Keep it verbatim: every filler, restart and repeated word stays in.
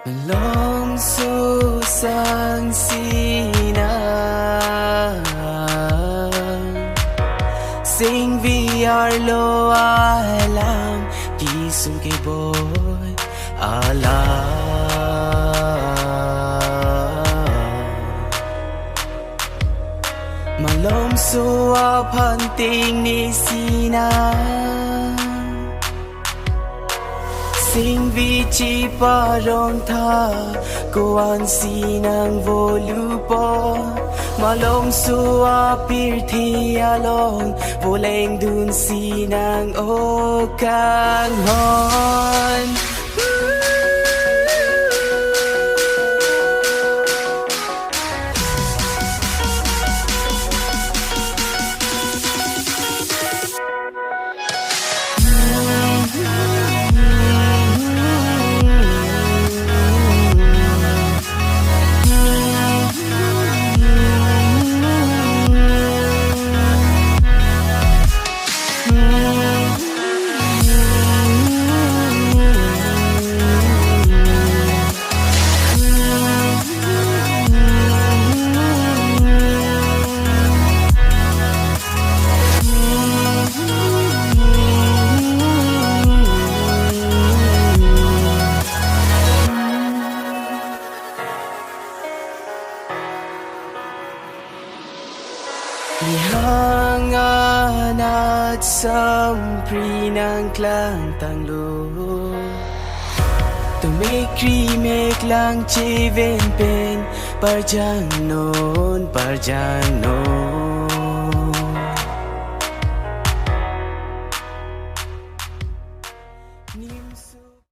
Malomso sang sinang, singvi arlo alam, kisung keboi alam. Malomso aphan ting ni sinang, singvi chiparong tha, ko-an sinang vo lupo. Malomso apirthe along, voleng dun sinang o kanghon. Ihang anat sampri nangklang tanglo, to mekri meklang cheven pen parjang non, parjang non. Nimso